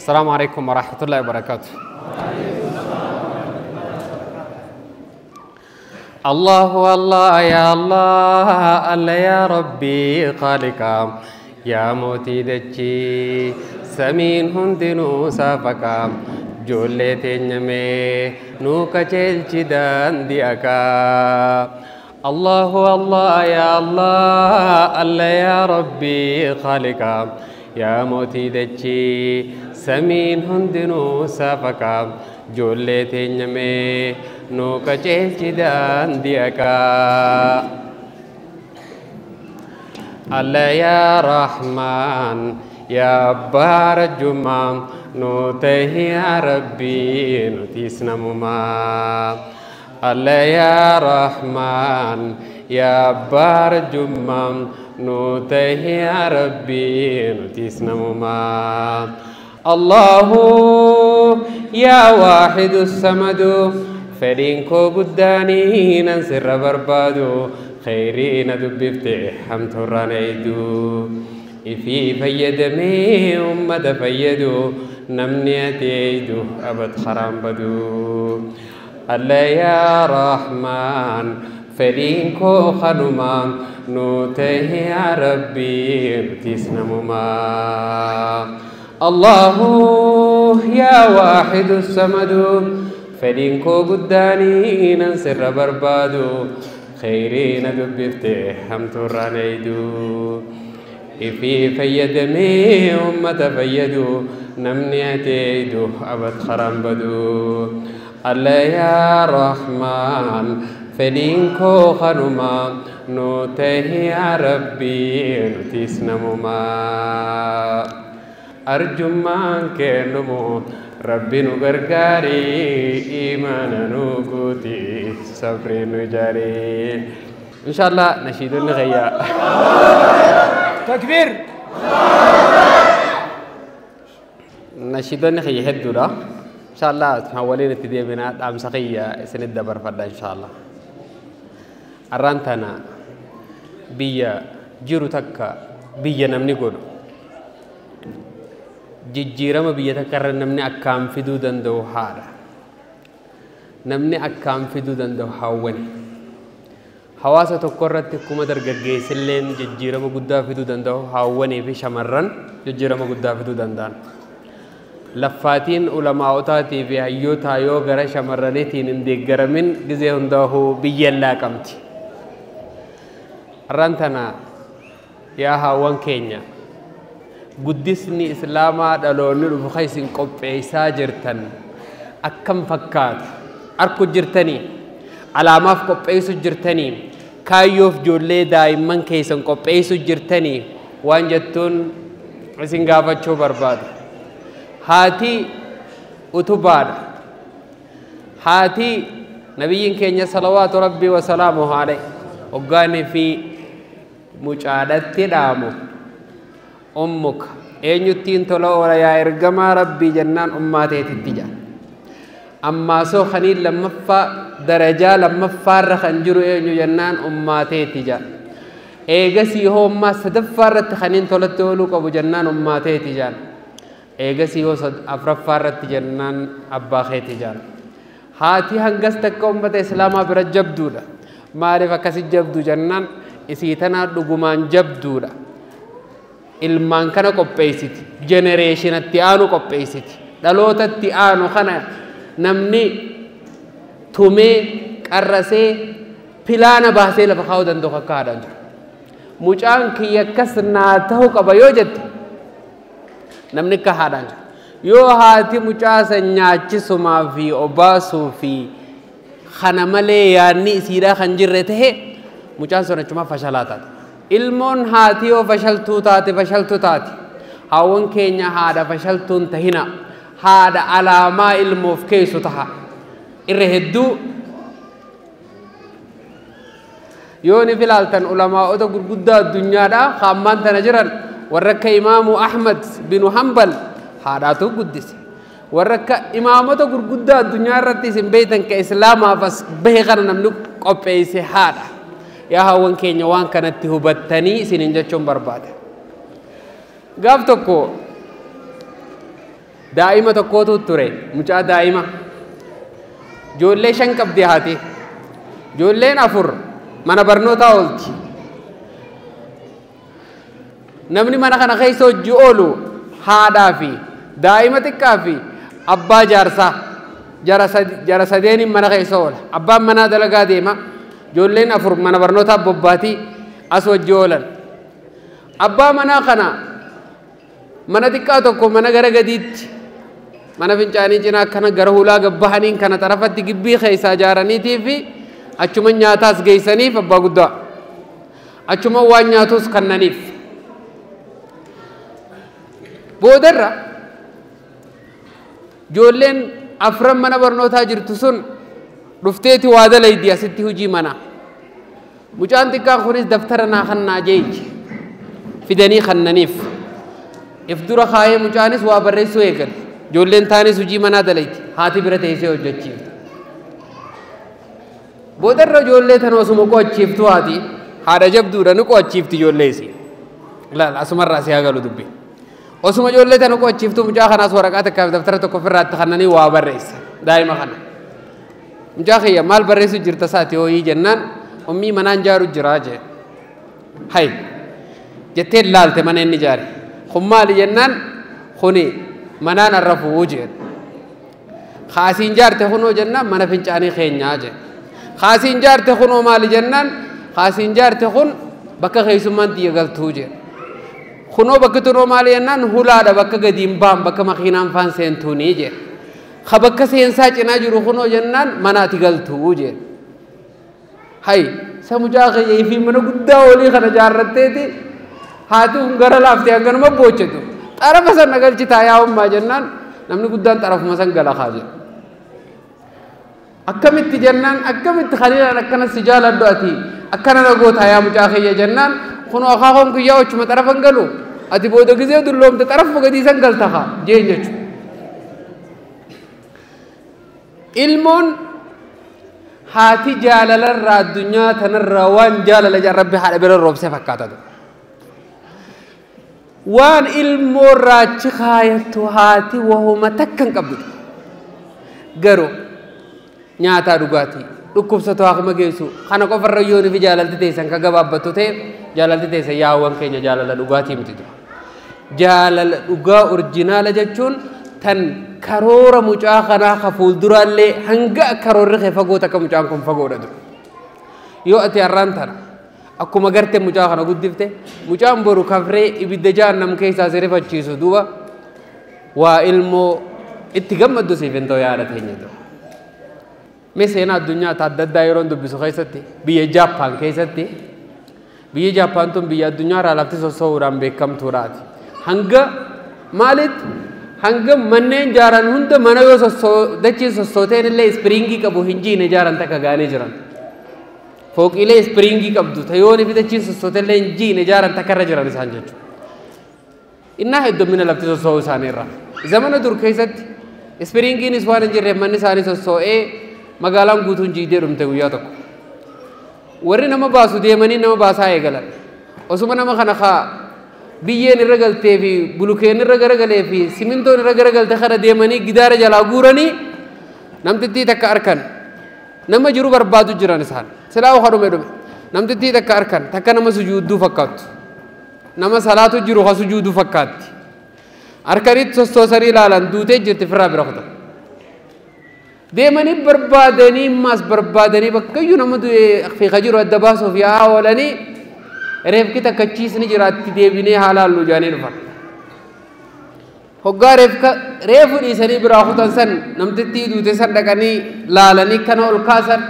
السلام عليكم ورحمة الله وبركاته. الله الله يا الله الله يا ربي خالقا يا موتي دچي سمين هندنو سافقا جولي تنمي نو كچلچي داندياكا. الله الله يا الله الله يا ربي خالقا يا موتي دچي سمين هندنو سافقا جولي تنمي نو كچلچي داندياكا. الله يا رحمن يا بار جمام نوته يا ربي نتيسنمما. الله يا رحمن يا بار جمام نوته يا ربي نتيسنمما. الله يا واحد الصمد فرينكو قداني ننسر بربادو خيرين دبفتي حمتران ايدو إفي فيدمي أمة فيدو نمني أتيدو أبد خرام بدو. الله يا رحمن فرينكو خنمان نوته يا ربي نتيسنمما. الله يا واحد الصمد فرينكو قداني ننسر بربادو خيرين دبفتي حمتران ايدو إفي فيدمي أمة فيدو نمني أتيدو أبد خرام بدو. الله يا رحمن فلينكو خنما نوته يا ربي نتيسنمما. أرجمان كنمو ربي نغرغاري إيمانا نوغوتي صبري نجاري. إن شاء الله نشيد الغياء. تكبير. نشيد الغياء هدولا إن شاء الله تحولين التدي بنا دام سقية سند دبر فردا إن شاء الله. أرانتنا بيا جيرو تكا بيا نمني قولو jijjiirama biyya takka irra namni akkaan fiduu danda'u haadha. Namni akkaan fiduu danda'u hawwani. Hawaasa tokko irratti akkuma dargaggeessilleen jijjiirama guddaa fiduu danda'u hawwanii fi shamarran jijjiirama guddaa fiduu danda'an. Laffaatiin ulamaa'otaatii fi hayyootaa yoo gara shamarraniitiin hin deeggaramin gizee hundaa'uu biyya laaqamti. Har'aan tana yaa hawwan keenya guddisni islaamaa dhaloonni dhufu kan isin qopheessaa jirtan akkam fakkaata? Arku jirtanii, alaamaaf qopheessu jirtanii, kaayyoof ijoollee daa'imman keessan qopheessu jirtanii waan jettuun isin gaafachuu barbaada. Haati utubaadha. Haati nabiyyiin keenya salawaatu rabbii wasalaamuhu alayhi hoggaanii fi mucaadhatti dhaamu أمك أين tola oola yaa ergamaa rabbii jennaan ummaa teetitti jedha. Ammaa soo kaniin lammaffaa darajaa lammaffaarra kan jiru eenyu jennaan ummaa teeti jedha. Eegasii hoo ummaa sadaffaarratti kaniin tolatti ooluu qabu jennaan ummaa teeti jedha. Eegasii hoo afuraffaarratti jennaan abbaa keeti jedha. Haati hangas takka ummata islaamaa bira jabduudha. Maaliif akkasi jabdu jennaan isii tanaa dhugumaan jabduudha. Ilmaan kana qopheessiti, jenereeshinatti aanu qopheessiti, dhalootatti aanu kana namni tumee qarrasee pilaana baasee lafa kaa'uu danda'u akka haadhaan jiru. Mucaan kiyya akkas naa ta'uu qaba yoo jette namni akka haadhaan jiru. Yoo haati mucaa san nyaachisumaa fi obaasuu fi kana malee yaadni isiidhaa kan jirre tahe mucaan sun achumaa fashalaa taata. Ilmoon haati yoo fashaltuu taate fashaltuu taati. Hawwan keenya haadha fashaltuun tahina. Haadha alaamaa ilmoof keessu taha. Irra hedduu yoo ni filaaltan ulamaa'ota gurguddaa addunyaadhaa hammaan tana jiran warra akka Imaamu Ahmad binu Hanbal haadhaatu guddise. Warra akka imaamota gurguddaa addunyaa irratti isin beektan ka islaamaaf as bahe kana namni qopheesse haadha. Yaa hawwan keenya waan kanatti hubattanii isiniin jechuun barbaada. Gaaf tokko Daa'ima tokkootu ture, mucaa daa'ima. Ijoollee 5 qabdi haati. Ijoolleen 4 mana barnootaa oolti. Namni mana kana keessa hojii oolu haadhaa fi daa'ima xiqqaa fi abbaa jaarsaa. Jara sadeeniin mana keessa oola. Abbaan manaa dalagaa deema. Ijoolleen 4 mana barnootaa bobbaatii as hojii oolan. Abbaa manaa kana mana xiqqaa tokko mana gara gadiitti mana fincaanii cinaa akkana gara hulaa gabbahaniin kana xarafatti gibbii keessaa ijaaraniitii fi achuma nyaataas geessaniif abbaa guddaa. Achuma waan nyaatus kannaniif. Boodarra ijoolleen 4 mana barnootaa jirtu sun dhufteeti waa dalaydi asitti hojii manaa. Mucaan xiqqaan kunis daftara naa kannaa jeeji fidanii kannaniif. If dura kaayee mucaanis waa barreessuu eegale. Ijoolleen taanis hojii manaa dalayti. Haati bira teessee hojjechiifti. Boodarra ijoollee tana osuma qo'achiiftu haati haadha jabduudha ni qo'achiifti ijoollee isii. Ilaala asumarraa si haa galu dubbi. Osuma ijoollee tana qo'achiiftu mucaa kanaas waraqaa takkaaf daftara tokko ofirraatti kannanii waa barreessa daa'ima kana. Mucaa kiyya maal barreessu jirta saati hooyii jennaan ummii manaan jaaru jiraa jee. Hay jettee laalte mana inni jaare. Kun maali jennaan kuni manaan arrafuu jeen. Kaasiin jaarte kunoo jennaan mana fincaanii keenyaa jeen. Kaasiin jaarte kunoo maali jennaan kaasiin jaarte kun bakka keessummaan xiyya galtuu jeen. Kunoo bakki tunoo maali jennaan hulaadha bakka gadiin baan bakka makiinaan faan seentuunii jeen. Ka bakka seensaa cinaa jiru kunoo jennaan manaati galtuu jeen. Hay sa mucaa kiyya fi mana guddaa olii kana jaarratteeti haati kun gara laaftee hanganuma boochetu. Xarafa sana galchitaa yaa ummaa jennaan namni guddaan xarafuma san gala kaa jedhu. Akkamitti jennaan akkamitti khaliilaan akkana si jaaladhu ati akkana na gootaa yaa mucaa kiyya jennaan kunoo akaakoon kiyyaa ochuma xarafan galu ati booda gizee dulloomte xarafuma gadii san galta kaa jeen jechuudha. Ilmoon haati jaalalarraa addunyaa tanarraa waan jaalala jaan rabbi haadha bira roobsee fakkaata. Waan ilmoo raachi kaayattu haati wahuma takka hin qabdu. Garuu nyaataa dhugaatii dhukkubsatu haakima geessu kana qofarra yoon fi jaalalti teessan ka gabaabbattu ta'e jaalalti teessan yaawwan keenya jaalala dhugaatii miti. Jaalala dhugaa orjinaala jechuun tan karoora mucaa kanaa ka fuulduraallee hanga karoorri kee fagoo takka mucaan kun fagoodha dura. Yoo ati har'aan tana akkuma gartee mucaa kana guddifte mucaan boru kafree ibidda jahannam keessaa si rifachiisu duuba waa ilmoo itti gammaddu siif hin ta'u yaada teenya dura. Mee seenaa addunyaa adda addaa yeroon dubbisu keessatti biyya Jaappaan keessatti biyyi Jaappaan tun biyya addunyaa irraa lafti sossoo'uudhaan beekamtuudhaati. Hanga maalitti hanga manneen jaaran hunda mana yoo dachiin sossooteen illee ispiriingii qabu hin jiine jaaran takka gaanii jiran. Fooqiilee ispiriingii qabdu tayoon fi dachiin sossooteen illee hin jiine jaaran takka irra jiran isaan jechuudha. Innaa heddummina lafti sossoo'uu isaanii irraa. Zamana dur keessatti ispiriingiinis waan hin jirreef manni isaanii sossoo'ee magaalaan guutuun jiidee dhumte guyyaa tokko. Warri nama baasu deemanii nama baasaa eegalan. Osuma nama kana kaa biyyeen irra galtee fi bulukeen irra garagalee fi simintoon irra garagalte kana deemanii gidaara jalaa guuranii namtittii takka arkan. Nama jiru barbaadu jiran isaan. Silaa oka dhume dhume. Namtittii takka arkan takka nama sujuudduu fakkaattu. Nama salaatu jiru ka sujuuduu fakkaatti. Harkanitti sossoosanii ilaalan duutee jirti firraa bira kutan. Deemanii barbaadanii ammas barbaadanii bakkayyuu nama du'ee fi ka jiru adda baasuuf yaa oolanii reefki takka chiisni jiraatti deebinee haa laallu jedhanii dhufan. Hoggaa reefu dhiisanii biraa kutan san namtittii duute san dhaqanii laalanii kana ol kaasan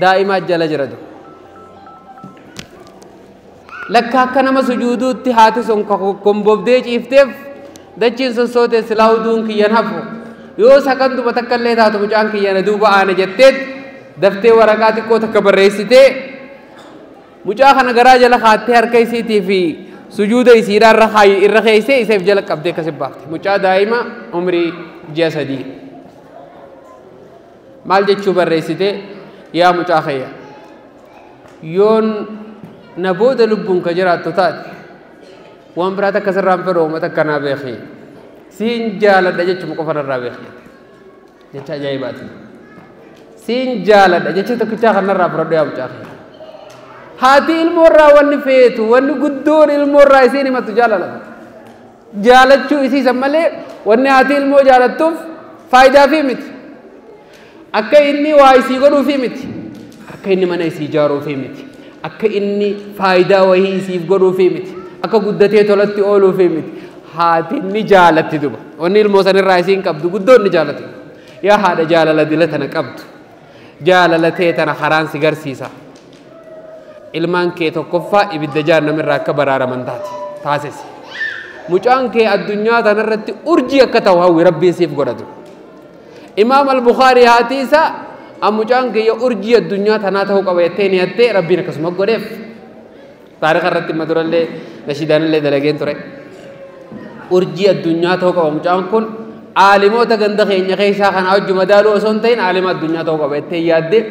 daa'imaa jala jira jiru. Lakka akka nama sujuuduutti haati sun kombobdee ciifteef dachiin sossootee silaa huduun kiyyan hafu. Yoo sakanduma takka illee taatu mucaan kiyyana duuba aana jetteet daftee waraqaa xiqqoo takka barreessitee mucaa kana garaa jala kaattee harka isiitii fi sujuuda isiidhaa irra keessee isaaf jala qabdee akkas baafte. Mucaa daa'ima umrii ji'a 3. Maal jechuu barreessitee yaa mucaa kiyya yoon na booda lubbuun ka jiraattu taate waan biraa takka sirraan fedhu uummata akkanaa beeki. Siin jaaladha jechuun qofa narraa beeki jette. Jecha ajaa'ibaati. Siin jaaladha jecha tokkichaa kanarraa fudhadhu yaa mucaa kiyya. Haati ilmoorraa wanni feetu, wanni guddoon ilmoorraa isiin himattu jaalala. Jaalachuu isiisan malee wanni haati ilmoo jaalattuuf faayidaa fi miti. Akka inni waa isii godhuufi miti. Akka inni mana isii ijaaruufi miti. Akka inni faayidaa wayii isiif godhuufi miti. Akka guddatee tolatti ooluufi miti. Haati ni jaalatti duba. Wanni ilmoo sanirraa isiin qabdu guddoon ni jaalatti. Yaa haadha jaalala dila tana qabdu. Jaalala tee tana karaan si garsiisa. Ilmaan kee tokkoffaa ibidda jaannamirraa akka baraaraman taate taasisi. Mucaan kee addunyaa tanarratti urjii akka ta'u hawwi Rabbiin siif godhatu. Imaam al-Bukhaarii haati isaa mucaan kiyya urjii addunyaa tanaa ta'uu qaba jettee niyattee Rabbiin akkasuma godheef. Taarika irratti imma durallee nashiidaanillee dalageen ture. Urjii addunyaa ta'uu qaba mucaan kun aalimoota ganda keenya keessaa kanaa wajji madaaluu osoo hin ta'in aalima addunyaa ta'uu qaba jettee yaaddee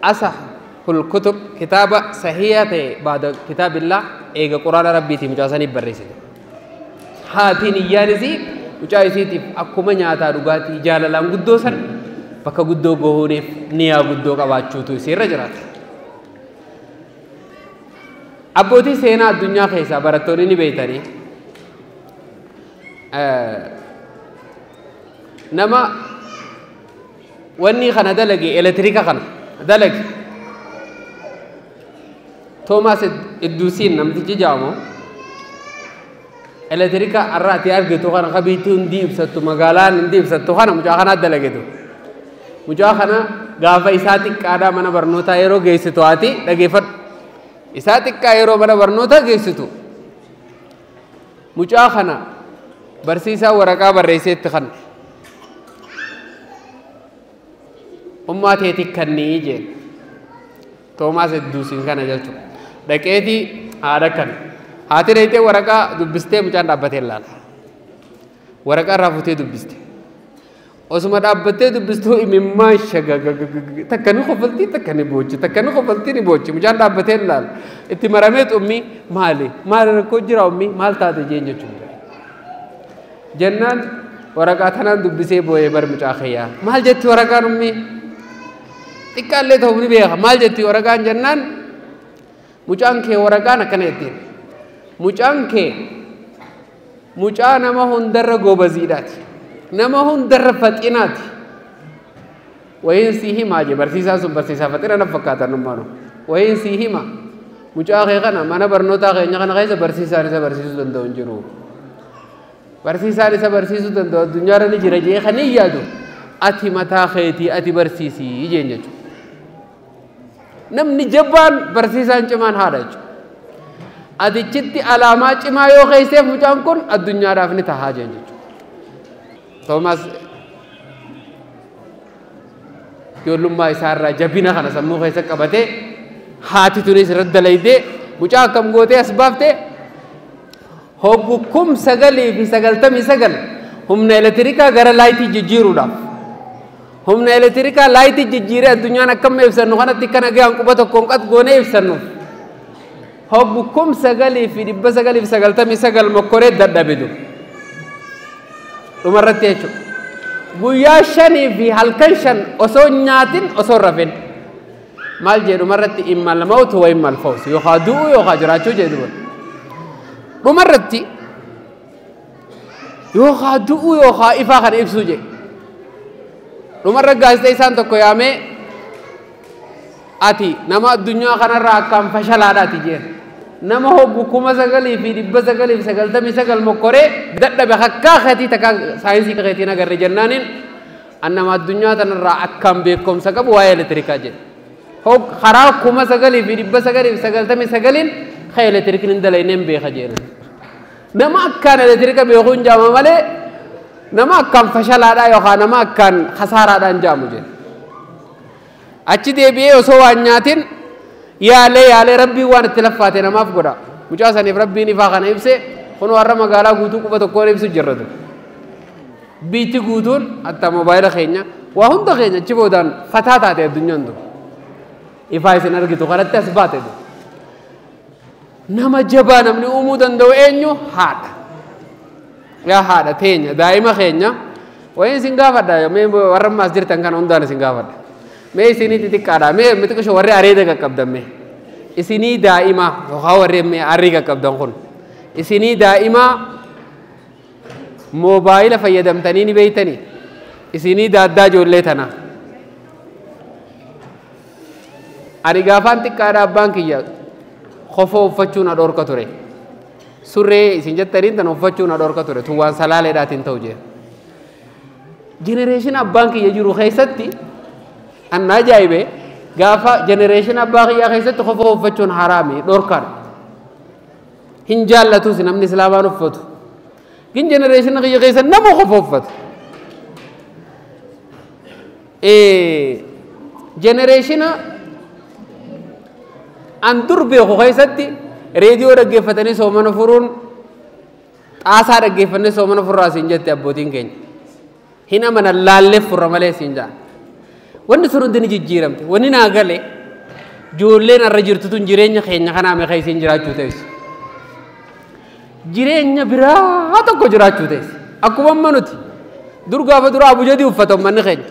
asa kutub kitaaba sahiha ta'e baada kitaabillah eega quraana Rabbiitii mucaa saniif barreessite. Haatiin iyyaanis mucaa isiitiif akkuma nyaataa dhugaatii jaalalaan guddoo san bakka guddoo gohuuniif niyaa guddoo qabaachuutu isiirra jiraata. Abbootii seenaa addunyaa keessaa barattoonni ni beeytanii nama wanni kana dalage elektiriika kana dalage Toomaas Edduusiin namtichi jedhamu elektiriika har'a ati argitu kana qabiitti hundi ibsattu magaalaan hundi ibsattu kana mucaa kanaa dalagetu. Mucaa kana gaafa isaa xiqqaadhaa mana barnootaa yeroo geessitu haati dhageeffadhu. Isaa xiqqaa yeroo mana barnootaa geessitu mucaa kana barsiisaa waraqaa barreessee itti kanna. Ummaa teetii kannii jeen. Toomaas Edduusiin kana jechuudha. Dhaqeetii haadha kana. Haati dheeytee waraqaa dubbistee mucaan dhaabbatee ilaala. Waraqaa irraa fuutee dubbiste. Osuma dhaabbattee dubbistuu imimmaan shagagagagag takka ni kofaltii takka ni boochi takka ni kofaltii ni boochi mucaan dhaabbatee ilaala. Itti marameet ummi maali maali rakkoo jira ummi maal taate jeen jechuudha. Jennaan waraqaa tanaan dubbisee boo'ee bar mucaa kiyyaa. Maal jetti waraqaan ummi? Xiqqaallee ta'uu ni beeka. Maal jetti waraqaan jennaan mucaan kee waraqaan akkana jettiin. Mucaan kee mucaa nama hundarra gobaziidhaati. Nama hundarra faxinaati. Wayiin sii himaa jee barsiisaan sun barsiisaa faxina na fakkaatan nummaanu. Wayiin sii hima mucaa kee kana mana barnootaa keenya kana keessa barsiisaan isa barsiisuu danda'u hin jiru. Barsiisaan isa barsiisuu danda'u addunyaarra ni jira jee kan hin yaadu. Ati mataa keetii ati barsiisii jeen jechuudha. Namni jabaan barsiisaan cimaan haadha jechuudha. Atichitti alaamaa cimaa yoo keesseef mucaan kun addunyaadhaaf ni tahaa jeen jechuudha. Toomaas ijoollummaa isaarraa jabina kana sammuu keessa qabatee haati tunis irratti dalaydee mucaa akkam gootee as baaftee hoggu 999 humna elektirikaa gara laayitii jijjiiruudhaaf humna elektirikaa laayitii jijjiiree addunyaan akkam ibsannu kanatti kana gahan quba tokkoon qat goonee ibsannuuf hoggu 9999 mokkoree dadhabidu dhumarratti jechuudha. Guyyaa 5 fi halkan 5 osoo nyaatin osoo rafin maal jedhu dhumarratti immal mawtu wa immal fawz yookaan du'u yookaan jiraachuu jedhu dhumarratti yookaan du'u yookaan ifaa kana ibsuu jedhu dhumarra gaazexaa isaan tokko yaamee ati nama addunyaa kanarraa akkaan fashalaadhaati jeen nama hoggu 9999 mokkoree dadhabe hakkaa keetii takka saayinsii keetiin agarre jennaaniin annama addunyaa tanarraa akkaan beekumsa qabu waa'ee elektirikaa jedhe. Karaa 9999 ka elektirikiin hin dalayneen beeka jeen. Nama akkaan elektirika beekuu hin jaama malee nama akkaan fashalaadhaa yookaan nama akkaan kasaaraadhaa hin jaamu jedhe. Achi deebi'ee osoo waan nyaatin yaalee yaalee Rabbiin waan itti laffaate namaaf godha. Mucaa saniif Rabbiin ifaa kana ibse kun warra magaalaa guutuu quba tokkoon ibsu jirratu. Biitti guutuun hatta moobaayila keenya waa hunda keenya achi boodaan fataa taate addunyaan tun. Ifaa isin argitu kanatti as baate. Nama jabaa namni uumuu danda'u eenyu haadha. Yaa haadha teenya daa'ima keenya wayin isin gaafadha mee warra ammaas jirtan kana hundaan isin gaafadha. Mee isinii xixiqqaadha mee xixiqqisho warri areeda qaqqabdan mee isinii daa'ima yookaan warri mee arrii qaqqabdan kun isinii daa'ima moobaayila fayyadamtanii ni beeytanii isinii daaddaa ijoollee tana. Ani gaafaan xiqqaadha abbaan kiyya kofoo uffachuu na dhorka ture. Surree isin jettaniin tan uffachuu na dhorka ture tun waan salaaleedhaatiin ta'u jee. Jenereeshin abbaan kiyya jiru keessatti anna ajaa'ibe gaafa jenereeshin abbaa kiyyaa keessatti kofoo uffachuun haraami dhorkaadha. Hin jaallatus namni islaamaan uffatu. Gin jenereeshin kiyya keessa nama kofoo uffatu. Jenereeshina an dur beeku keessatti reediyoo dhaggeeffatanii soomana furuun xaasaa dhaggeeffannee soomana furraa siin jette abbootiin keenya. Hin amanan laallee furra malee siin jaan. Wanni sun hundi ni jijjiiramte. Wanni naa gale ijoolleen irra jirtu tun jireenya keenya kanaa meeqa isiin jiraachuu teessu. Jireenya biraa tokko jiraachuu teessu. Akkuma amma nuti dur gaafa dura abujadii uffata uummanni keenya.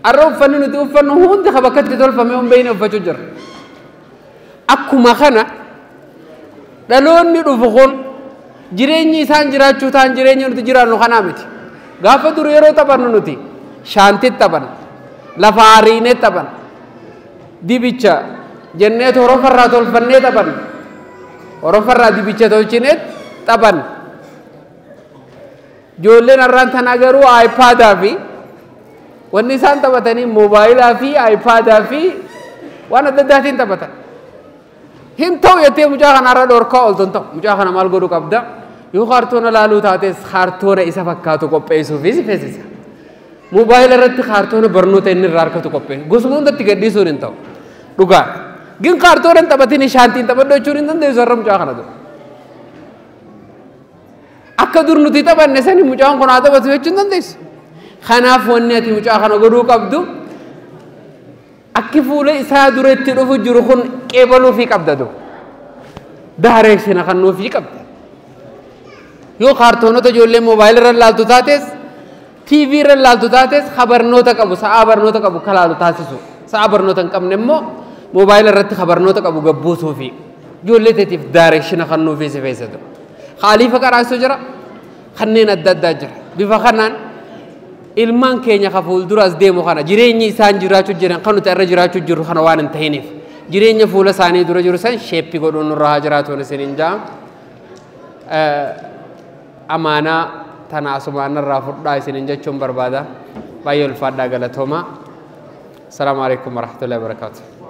Har'a uffanni nuti uffannu hundi ka bakkatti tolfame hin beekne uffachuu jira. Akkuma kana dhaloonni dhufu kun jireenyi isaan jiraachuu ta'an jireenya nuti jiraannu kanaa miti. Gaafa dur yeroo taphannu nuti shaantit taphanna, lafa hariinee taphanna, dibicha jennee horofarraa tolfannee taphanna, horofarraa dibicha tolchinee taphanna. Ijoolleen har'aan tana garuu aayippaadaa fi wanni isaan taphatanii moobaayilaa fi aayippaadaa fi waan adda addaatiin taphatan. Hin ta'u jettee mucaa kana irra dhorkaa ooltu hin ta'u. Mucaa kana maal godhuu qabda? Yoo kaartoona laaluu taates kaartoona isa fakkaatu qopheessuufis feesisa. Moobaayila irratti kaartoona barnoota inni irraa argatu qopheessu. Gosuma hundatti gadhiisuun hin ta'u. Dhugaadha. Gin kaartoona hin taphatin shaantiin taphadhu jechuun hin dandeessu har'a mucaa kana dura. Akka dur nuti taphanne sani mucaan kun haa taphatu jechuun hin dandeessu. Kanaaf wanni ati mucaa kana godhuu qabdu akki fuula isaa duratti dhufu jiru kun qeebaluufii qabda du. Daareessina kan nuufii qabda. Yoo kaartoonota ijoollee moobaayila irra laaltu taates TV irra laaltu taates barnoota qabu sa'aa barnoota qabu akka laalu taasisu. Sa'aa barnoota hin qabne immoo moobaayila irratti barnoota qabu gabbuusuufi ijoollee teetiif daareessina kan nuufii si feessitu. Khalifa qaraasu jira kanneen adda addaa jira. Bifa kanaan ilmaan keenya ka fuulduraas deemu kana jireenyi isaan jiraachuu jiran kan nuti irra jiraachuu jirru kana waan hin ta'iniif jireenya fuula isaanii dura jiru san sheeppii godhuun nurra haa jiraatuun isiniin jaa. Amaanaa tana asumaan irraa fudhaa isiniin jechuun barbaada. Baay'ee ulfaadhaa galatooma. Assalaamu alaikum warahmatullahi wabarakaatuh.